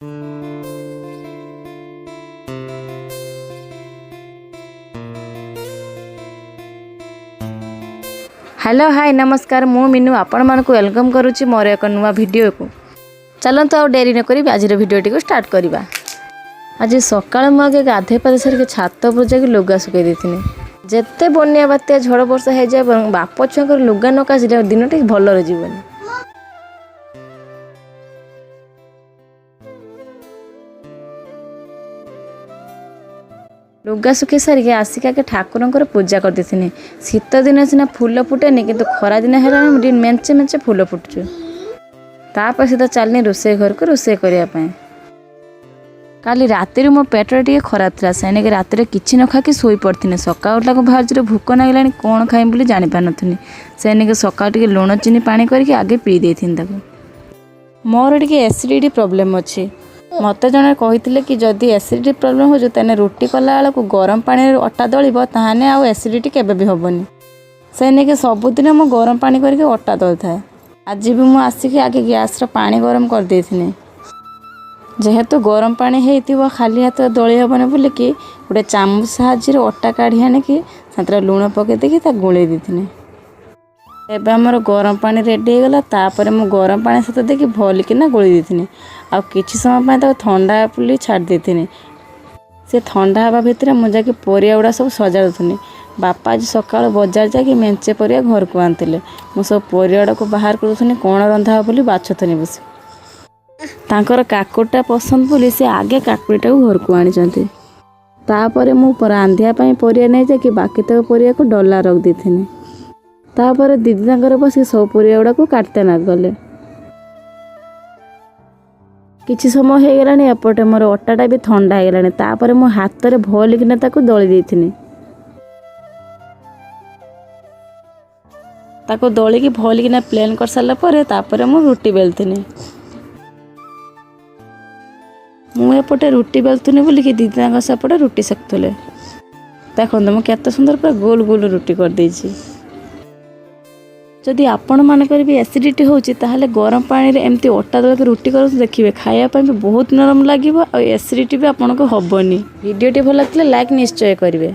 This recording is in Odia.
ହ୍ୟାଲୋ, ହାଇ, ନମସ୍କାର। ମୁଁ ମିନୁ, ଆପଣମାନଙ୍କୁ welcome କରୁଛି ମୋର ଏକ ନୂଆ ଭିଡ଼ିଓକୁ। ଚାଲନ୍ତୁ, ଆଉ ଡେରି ନକରି ଆଜିର ଭିଡ଼ିଓଟିକୁ ଷ୍ଟାର୍ଟ କରିବା। ଆଜି ସକାଳେ ମୁଁ ଆଗେ ଗାଧୋଇ ପାଧୋଇ ସାରିକି ଛାତ ଉପରେ ଯାଇକି ଲୁଗା ଶୁଖେଇ ଦେଇଥିଲି। ଯେତେ ବନ୍ୟା, ବାତ୍ୟା, ଝଡ଼ ବର୍ଷା ହେଇଯାଏ ବରଂ ବାପ ଛୁଆଙ୍କର ଲୁଗା ନ କାଚିଲେ ଦିନଟି ଭଲରେ ଯିବନି। ଲୁଗା ଶୁଖେଇ ସାରିକି ଆସିକି ଆଗେ ଠାକୁରଙ୍କର ପୂଜା କରିଦେଇଥିଲି। ଶୀତ ଦିନ ସିନା ଫୁଲ ଫୁଟେନି, କିନ୍ତୁ ଖରା ଦିନ ହେଲାଣି ଟିକେ ମେଞ୍ଚେ ମେଞ୍ଚେ ଫୁଲ ଫୁଟୁଛି। ତାପରେ ସିଧା ଚାଲିନି ରୋଷେଇ ଘରକୁ ରୋଷେଇ କରିବା ପାଇଁ। କାଲି ରାତିରୁ ମୋ ପେଟଟା ଟିକେ ଖରାପ ଥିଲା। ସେନାକି ରାତିରେ କିଛି ନ ଖାଇକି ଶୋଇ ପଡ଼ିଥିଲି। ସକାଳୁ ଉଠିଲାକୁ ଭାରି ଜୋରେ ଭୋକ ଲାଗିଲାଣି, କ'ଣ ଖାଇମି ବୋଲି ଜାଣିପାରିନଥିଲି। ସେନାକି ସକାଳୁ ଟିକେ ଲୁଣ ଚିନି ପାଣି କରିକି ଆଗେ ପିଇ ଦେଇଥିଲି ତାକୁ। ମୋର ଟିକେ ଏସିଡ଼ିଟି ପ୍ରୋବ୍ଲେମ୍ ଅଛି। ମୋତେ ଜଣେ କହିଥିଲେ କି ଯଦି ଏସିଡ଼ିଟି ପ୍ରୋବ୍ଲେମ୍ ହେଉଛି, ତାହେଲେ ରୁଟି କଲାବେଳକୁ ଗରମ ପାଣିରେ ଅଟା ଦଳିବ, ତାହେଲେ ଆଉ ଏସିଡ଼ିଟି କେବେ ବି ହେବନି। ସେ ନେଇକି ସବୁଦିନ ମୁଁ ଗରମ ପାଣି କରିକି ଅଟା ଦଳିଥାଏ। ଆଜି ବି ମୁଁ ଆସିକି ଆଗେ ଗ୍ୟାସ୍ର ପାଣି ଗରମ କରିଦେଇଥିଲି। ଯେହେତୁ ଗରମ ପାଣି ହେଇଥିବ, ଖାଲି ହାତରେ ଦଳି ହେବନି ବୋଲିକି ଗୋଟେ ଚାମଚ ସାହାଯ୍ୟରେ ଅଟା କାଢ଼ି ଆଣିକି ସେଥିରେ ଲୁଣ ପକାଇ ଦେଇକି ତାକୁ ଗୋଳେଇ ଦେଇଥିଲି। ଏବେ ଆମର ଗରମ ପାଣି ରେଡ଼ି ହେଇଗଲା। ତାପରେ ମୁଁ ଗରମ ପାଣି ସହିତ ଦେଇକି ଭଲକିନା ଗୋଳେଇ ଦେଇଥିଲି ଆଉ କିଛି ସମୟ ପାଇଁ ତାକୁ ଥଣ୍ଡା ବୋଲି ଛାଡ଼ି ଦେଇଥିଲି। ସେ ଥଣ୍ଡା ହେବା ଭିତରେ ମୁଁ ଯାଇକି ପରିବା ଗୁଡ଼ା ସବୁ ସଜାଡ଼ୁଥିଲି। ବାପା ଆଜି ସକାଳୁ ବଜାର ଯାଇକି ମେଞ୍ଚେ ପରିବା ଘରକୁ ଆଣିଥିଲେ। ମୁଁ ସବୁ ପରିବା ଗୁଡ଼ାକୁ ବାହାର କରୁଥିଲି, କ'ଣ ରନ୍ଧା ହେବ ବୋଲି ବାଛୁଥିଲି ବସି। ତାଙ୍କର କାକୁଡ଼ିଟା ପସନ୍ଦ ବୋଲି ସେ ଆଗେ କାକୁଡ଼ିଟାକୁ ଘରକୁ ଆଣିଛନ୍ତି। ତାପରେ ମୁଁ ରାନ୍ଧିବା ପାଇଁ ପରିବା ନେଇଯାଇକି ବାକି ତକ ପରିବାକୁ ଡଲା ରଖିଦେଇଥିଲି। ତାପରେ ଦିଦି ତାଙ୍କର ବସିକି ସବୁ ପରିବା ଗୁଡ଼ାକୁ କାଟିତେ ଲାଗିଗଲେ। କିଛି ସମୟ ହେଇଗଲାଣି, ଏପଟେ ମୋର ଅଟାଟା ବି ଥଣ୍ଡା ହେଇଗଲାଣି। ତାପରେ ମୁଁ ହାତରେ ଭଲକିନା ତାକୁ ଦଳି ଦେଇଥିଲି। ତାକୁ ଦଳିକି ଭଲକିନା ପ୍ଲେନ୍ କରିସାରିଲା ପରେ ତାପରେ ମୁଁ ରୁଟି ବେଲୁଥିଲି। ମୁଁ ଏପଟେ ରୁଟି ବେଲୁଥିଲି ବୋଲିକି ଦିଦି ତାଙ୍କ ସେପଟେ ରୁଟି ସେକୁଥିଲେ। ଦେଖନ୍ତୁ, ମୁଁ କେତେ ସୁନ୍ଦର ପୁରା ଗୋଲ ଗୋଲ ରୁଟି କରିଦେଇଛି। ଯଦି ଆପଣମାନଙ୍କର ବି ଏସିଡ଼ିଟି ହେଉଛି, ତାହେଲେ ଗରମ ପାଣିରେ ଏମିତି ଅଟା ଦଳିକି ରୁଟି କରନ୍ତୁ। ଦେଖିବେ, ଖାଇବା ପାଇଁ ବି ବହୁତ ନରମ ଲାଗିବ ଆଉ ଏସିଡ଼ିଟି ବି ଆପଣଙ୍କୁ ହେବନି। ଭିଡ଼ିଓଟି ଭଲ ଲାଗିଥିଲେ ଲାଇକ୍ ନିଶ୍ଚୟ କରିବେ।